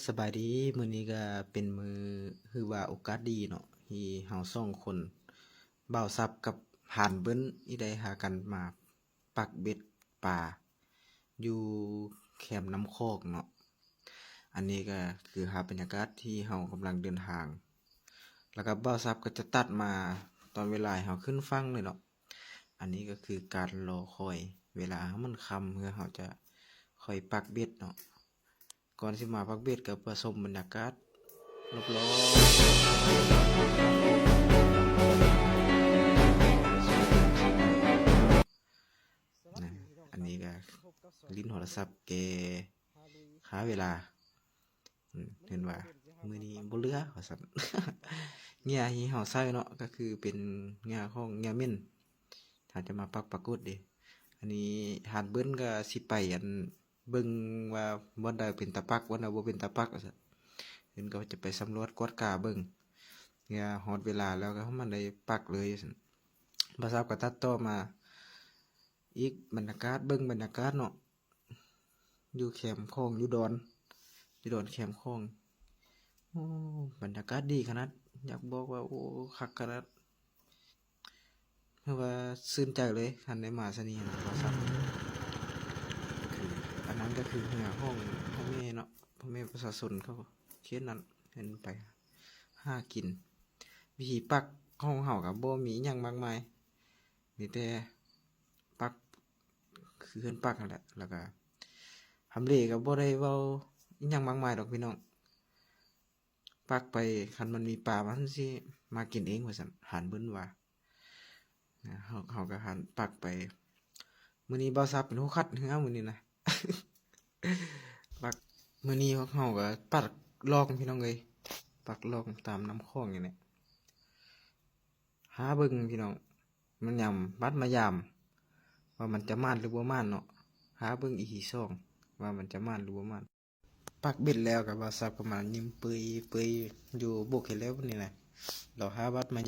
ສະບາຍດີ, ມື້ນີ້ກະເປັນມື້ ຫຼືວ່າໂອກາດດີເນາະ ທີ່ເຮົາສອງຄົນ ບ່າວສັບກັບຫານເບິ່ນ ທີ່ໄດ້ພາກັນມາປັກເບັດປາຢູ່ແຄມນ້ຳຂອງເນາະ. ອັນນີ້ກະຄືພາບບັນຍາກາດທີ່ເຮົາກຳລັງເດີນທາງ ແລ້ວກະບ່າວສັບກໍຈະຕັດມາຕອນເວລາໃຫ້ເຮົາຂຶ້ນຝັ່ງເລີຍເນາະ. ອັນນີ້ກໍຄືການລໍຄອຍເວລາໃຫ້ມັນຄ່ຳ ເພື່ອເຮົາຈະຄ່ອຍປັກເບັດເນາະ. ກ່ອນຊິມາປັກເບັດກໍເພື່ອຊົມບັນຍາກາດຮອບໆ ນະ. ອັນນີ້ກໍຫຼິ້ນໂທລະສັບແກ່ຂ້າເວລາ. ອືມ ເຫັນວ່າມື້ນີ້ບໍ່ເຫຼືອວ່າຊັ້ນ. ເຫຍື່ອທີ່ເຮົາໃຊ້ເນາະ ກໍຄືເປັນເຫຍື່ອຂອງເຫຍື່ອເໝັນ ຖ້າຈະມາປັກປາກົດເດ້. ອັນນີ້ຫານເບິ່ນກໍຊິໄປ ອັນ ເບິ່ງວ່າບ່ອນໃດເປັນຕາປັກ ບ່ອນໃດບໍ່ເປັນຕາປັກວ່າຊັ້ນ. ເພິ່ນກໍຈະໄປສຳຫຼວດກວດກາເບິ່ງ ເຫຍື່ອຮອດເວລາແລ້ວກໍໃຫ້ມັນໄດ້ປັກເລີຍວ່າຊັ້ນ. ບ່າວສັບກໍຕັດຕໍ່ມາອີກ ບັນຍາກາດ ເບິ່ງບັນຍາກາດເນາະ ຢູ່ແຄມຂອງ ຢູ່ດອນ ຢູ່ດອນແຄມຂອງ. ໂອ້ ບັນຍາກາດດີຂະໜາດ ຢາກບອກວ່າ ໂອ້ ຄັກຂະໜາດ ຄືວ່າຊື່ນໃຈເລີຍ ຄັນໄດ້ມາຊະນີ້ນະ ວ່າຊັ້ນ. ຄື ອັນນັ້ນກໍຄືເຫຍື່ອຂອງພໍ່ແມ່ເນາະ ພໍ່ແມ່ປະຊາຊົນເຂົາເຂດນັ້ນ ເພິ່ນໄປຫາກິນ. ວິທີປັກຂອງເຮົາກໍບໍ່ມີອີ່ຫຍັງມາກມາຍ ມີແຕ່ປັກ ຄືເພິ່ນປັກຫັ້ນແຫຼະ. ແລ້ວກະທຳເລກໍບໍ່ໄດ້ເວົ້າອີ່ຫຍັງມາກມາຍດອກພີ່ນ້ອງ ປັກໄປ ຄັນມັນມີປາ ມັນຊິມາກິນເອງວ່າຊັ້ນ ຫານເບິ່ນວ່າ. ນະ ເຮົາ ເຮົາກໍຫັນປັກໄປ. ມື້ນີ້ບ່າວສັບເປັນຜູ້ຄັດເຫຍື່ອມື້ນີ້ນະ ປັກ. ມື້ນີ້ພວກເຮົາກໍປັກລ່ອງພີ່ນ້ອງເອີຍ ປັກລ່ອງຕາມນ້ຳຂອງນີ້ແຫຼະ. ຫາເບິ່ງພີ່ນ້ອງ ມາຍາມ ບັດມາຍາມ ວ່າມັນຈະໝານຫຼືບໍ່ໝານເນາະ. ຫາເບິ່ງອີພີສອງ ວ່າມັນຈະໝານຫຼືບໍ່ໝານ. ປັກເບັດແລ້ວກໍບ່າວສັບກໍມາຍິ້ມເປີຍໆຢູ່ ບົກເຮັດແລ້ວນີ້ນະ ລາວຫາບັດມາ